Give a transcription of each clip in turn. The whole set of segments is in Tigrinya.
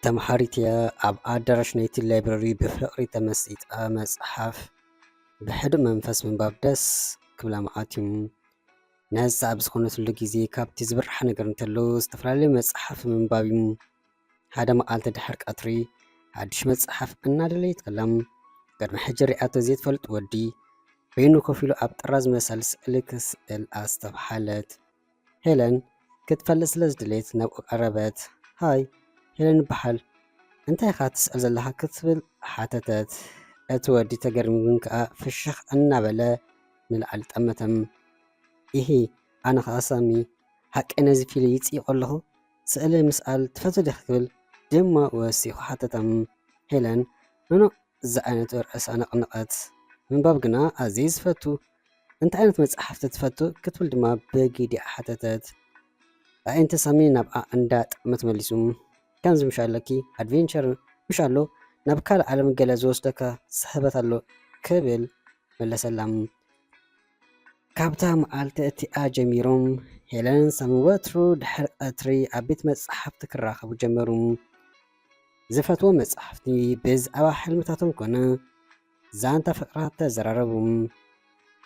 ተምሃሪት እያ። ኣብ ኣዳራሽ ናይቲ ላይብረሪ ብፍቕሪ ተመሲጣ መጽሓፍ ብሕዱእ መንፈስ ምንባብ ደስ ክብላ መዓት እዩ። ነዛ ኣብ ዝኾነትሉ ግዜ ካብቲ ዝብርሓ ነገር እንተሎ ዝተፈላለዩ መጽሓፍ ምንባብ እዩ። ሓደ መዓልቲ ድሕር ቀትሪ ሓድሽ መጽሓፍ እናደለየት ከላ ቅድሚ ሕጂ ሪኣቶ ዘይትፈልጥ ወዲ በይኑ ኮፍ ኢሉ ኣብ ጥራዝ መሰል ስእሊ ክስእል ኣስተብሓለት። ሄለን ክትፈልጥ ስለ ዝደለየት ናብኡ ቀረበት። ሃይ፣ ሄለን ይበሃል። እንታይ ኢኻ ትስእል ዘለኻ? ክትብል ሓተተት። እቲ ወዲ ተገሪሙ ግን ከኣ ፍሽኽ እናበለ ንላዕሊ ጠመተም። ኢሂ፣ ኣነ ኸኣ ሳሚ፣ ሓቀይ ነዚ ፊል ይጽይቆ ኣለኹ። ስእሊ ምስኣል ትፈቱ ዲኺ? ክብል ድማ ወሲኹ ሓተተም። ሄለን፣ ኖኖ፣ እዚ ዓይነት ርእሳ ነቕነቐት። ምንባብ ግና ኣዝየ ዝፈቱ። እንታይ ዓይነት መጽሓፍቲ ትፈቱ? ክትብል ድማ ብጊዲኣ ሓተተት። ኣዒንቲ ሳሚ ናብኣ እንዳጠመተ መሊሱ፣ ከምዚ ምሽ ኣለኪ፣ ኣድቬንቸር ምሽ ኣሎ፣ ናብ ካልእ ዓለም ገለ ዝወስደካ ስሕበት ኣሎ፣ ክብል መለሰላ። ካብታ መዓልቲ እቲኣ ጀሚሮም ሄለንን ሳምን ወትሩ ድሕሪ ቀትሪ ኣብ ቤት መጻሕፍቲ ክራኸቡ ጀመሩ። ዝፈትዎም መጻሕፍቲ ብዛዕባ ሕልምታቶም ኮነ ዛንታ ፍቕሪ ተዘራረቡ።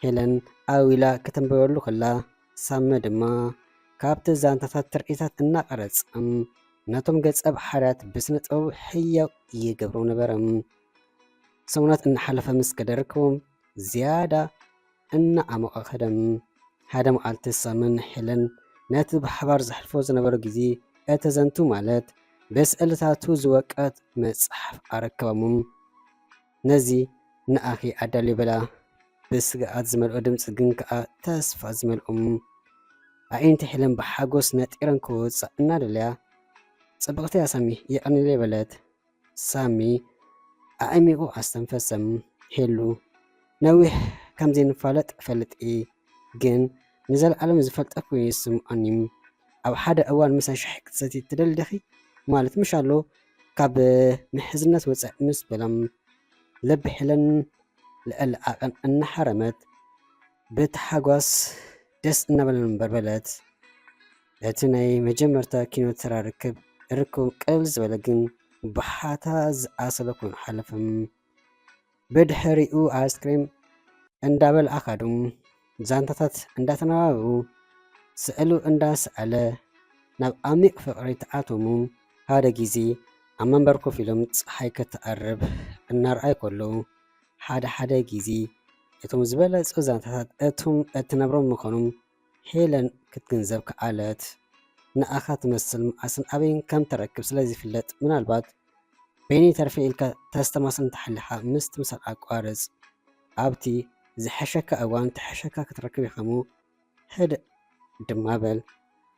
ሄለን ኣዊላ ከተንብበሉ ከላ ሳሚ ድማ ካብቲ ዛንታታት ትርኢታት እናቐረጸ ነቶም ገጸ ባህርያት ብስነ ጥበቡ ሕያው ይገብሮ ነበረ። ሰሙናት እናሓለፈ ምስ ከደ ርክቦም ዝያዳ እናዓመቐ ከደ። ሓደ መዓልቲ ሳምን ሄለን ነቲ ብሓባር ዘሕልፎ ዝነበረ ግዜ እተዘንቱ ማለት ብስእልታቱ ዝወቀት መጽሓፍ ኣረከባሞም። ነዚ ንኣኺ ኣዳልዮ በላ። ብስግኣት ዝመልኦ ድምጺ ግን ከኣ ተስፋ ዝመልኦም። ኣዒንቲ ሄለን ብሓጎስ ነጢረን ክወጻ እናደለያ፣ ጽብቕቲ እያ ሳሚ፣ የቐንየለይ በለት። ሳሚ ኣዕሚቑ ኣስተንፈሰ። ሄሉ፣ ነዊሕ ከም ዘይንፋለጥ እፈልጥ እየ፣ ግን ንዘለኣለም ዝፈልጠ ኮይኑ ይስምዓኒ። ኣብ ሓደ እዋን ምሳይ ሻሂ ክትሰቲ ትደሊ ዲኺ? ማለት ምሽ ኣሎ ካብ ምሕዝነት ወጻኢ ምስ በሎም ልቢ ሄለን ልዕሊ ዓቐን እናሓረመት ብታሓጓስ ደስ እናበለን እምበር በለት። እቲ ናይ መጀመርታ ኪኖ ተራ ርክብ ርክቦም ቅልል ዝበለ ግን ብሓታ ዝኣሰለ ኮይኑ ሓለፈ። ብድሕሪኡ ኣይስክሬም እንዳበልዓ ከዱ። ዛንታታት እንዳተነባበሩ፣ ስእሉ እንዳሰኣለ ናብ ዓሚቕ ፍቕሪ ተኣተሙ። ሓደ ግዜ ኣብ መንበር ኮፍ ኢሎም ጸሓይ ክትዓርብ እናረኣዩ ከለዉ፣ ሓደ ሓደ ግዜ እቶም ዝበለጹ ዛንታታት እቶም እትነብሮም ምዃኖም ሄለን ክትግንዘብ ከኣለት። ንኣኻ ትመስል መዓስን ኣበይን ከም ትረክብ ስለ ዝፍለጥ፣ ምናልባት በይነይ ተርፈ ኢልካ ተስተማስል እንተሓሊኻ ምስ ትምሳል ኣቋርጽ። ኣብቲ ዝሐሸካ እዋን ትሐሸካ ክትረክብ ኢኻ እሞ ህድእ ድማ በል።